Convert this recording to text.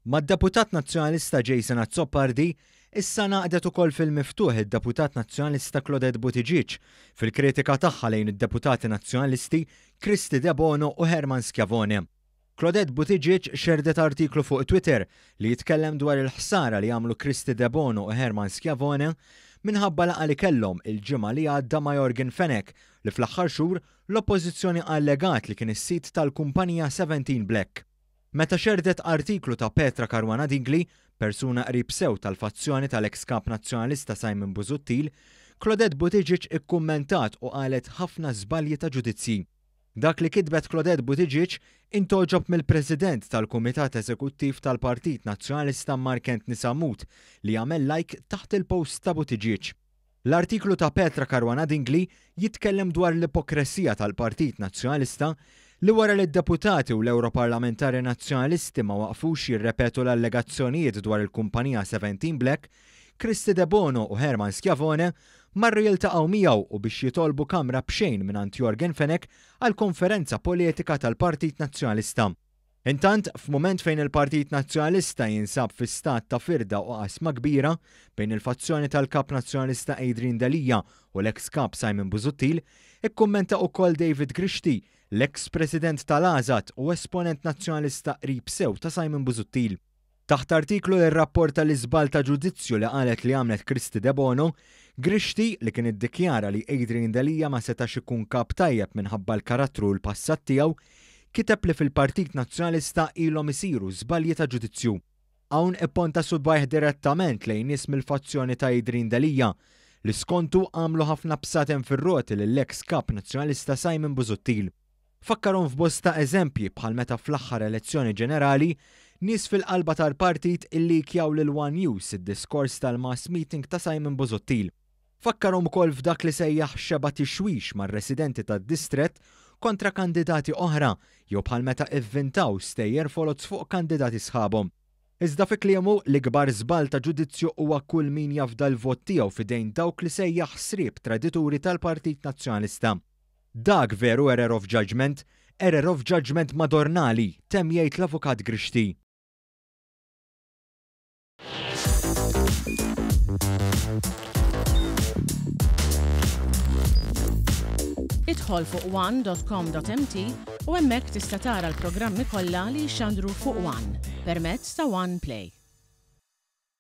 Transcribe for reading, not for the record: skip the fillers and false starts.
Mad-Deputat Nazzjonalista Jason Azzopardi, issa ngħaqdet ukoll fil-miftuħ id-Deputat Nazzjonalista Claudette Buttigieg fil-kritika tagħha lejn id-Deputati Nazzjonalisti Kristy Debono u Herman Schiavone. Claudette Buttigieg xerrdet artiklu fuq Twitter li jitkellem dwar il-ħsara li għamlu Kristy Debono u Herman Schiavone minħabba laqgħa li kellhom il-Ġimgħa li għadda ma' Yorgen Fenech li fl-aħħar xhur l-Oppożizzjoni allegat li kien is-sid tal-kumpanija 17 Black. Meta xerrdet artiklu ta' Petra Caruana Dingli, persuna qrib sew tal-fazzjoni tal-eks Kap Nazzjonalista Simon Busuttil, Claudette Buttigieg ikkummentat u qalet ħafna żbalji ta' ġudizzji. Dak li kitbet Claudette Buttigieg intgħoġob mill-President tal-Kumitat Eżekuttiv tal-Partit Nazzjonalista Mark Anthony Sammut li għamel like taħt il-post ta' Buttigieg. L-artiklu ta' Petra Caruana Dingli jitkellem dwar l-ipokresija tal-Partit Nazzjonalista li wara li d-deputati u l-Ewroparlamentari Nazzjonalisti ma waqfux jirrepetu l-allegazzjonijiet dwar il-kumpanija Seventeen Black, Kristy Debono u Herman Schiavone marru jiltaqgħu miegħu u biex jitolbu kamra b'xejn mingħand Yorgen Fenech għall-konferenza politika tal-Partit Nazzjonalista. Intant, f'mument fejn il-Partit Nazzjonalista jinsab fi stat ta' firda u qasma kbira bejn il-fazzjoni tal-Kap Nazzjonalista Adrian Delia u l-eks Kap Simon Busuttil, ikkummenta ukoll David Grixti, l-eks President tal-AŻAD u esponent Nazzjonalista qrib sew ta' Simon Busuttil. Taħt artiklu li rrapporta l-iżball ta' ġudizzju li qalet li għamlet Kristy Debono, Grixti, li kien iddikjara li Adrian Delia ma setax ikun kap tajjeb minħabba l-karattru u l-passat tiegħu, kiteb li fil-Partit Nazzjonalista ilhom isiru żbalji ta' ġudizzju. Hawn ipponta subgħajh direttament lejn nies mill-fazzjoni ta' Adrian Delia, li skontu għamlu ħafna bsaten fir-roti lill-eks Kap Nazzjonalista Simon Busuttil. Fakkarhom f'bosta eżempji bħal meta fl-aħħar elezzjoni ġenerali, nies fil-qalba tal-partit illikjaw lil one News id-diskors tal-mass meeting ta' Simon Busuttil. Fakkarhom ukoll f'dak li sejjaħ xebgħa tixwix mar-residenti tad-distrett kontra kandidati oħra jew bħal meta ivvintaw stejjer foloz fuq kandidati sħabhom. Iżda fi kliemu, l-ikbar żball ta' ġudizzju huwa kull min jafda l-vot tiegħu f'idejn dawk li sejjaħ sriep tradituri tal-Partit Nazzjonalista. Dak veru error of judgement, error of judgement madornali, temm jgħid l-Avukat Grixti. Idħol fuq one.com.mt u hemmhekk tista' tara l-programmi kollha li jixxandru fuq One permezz ta' One Play.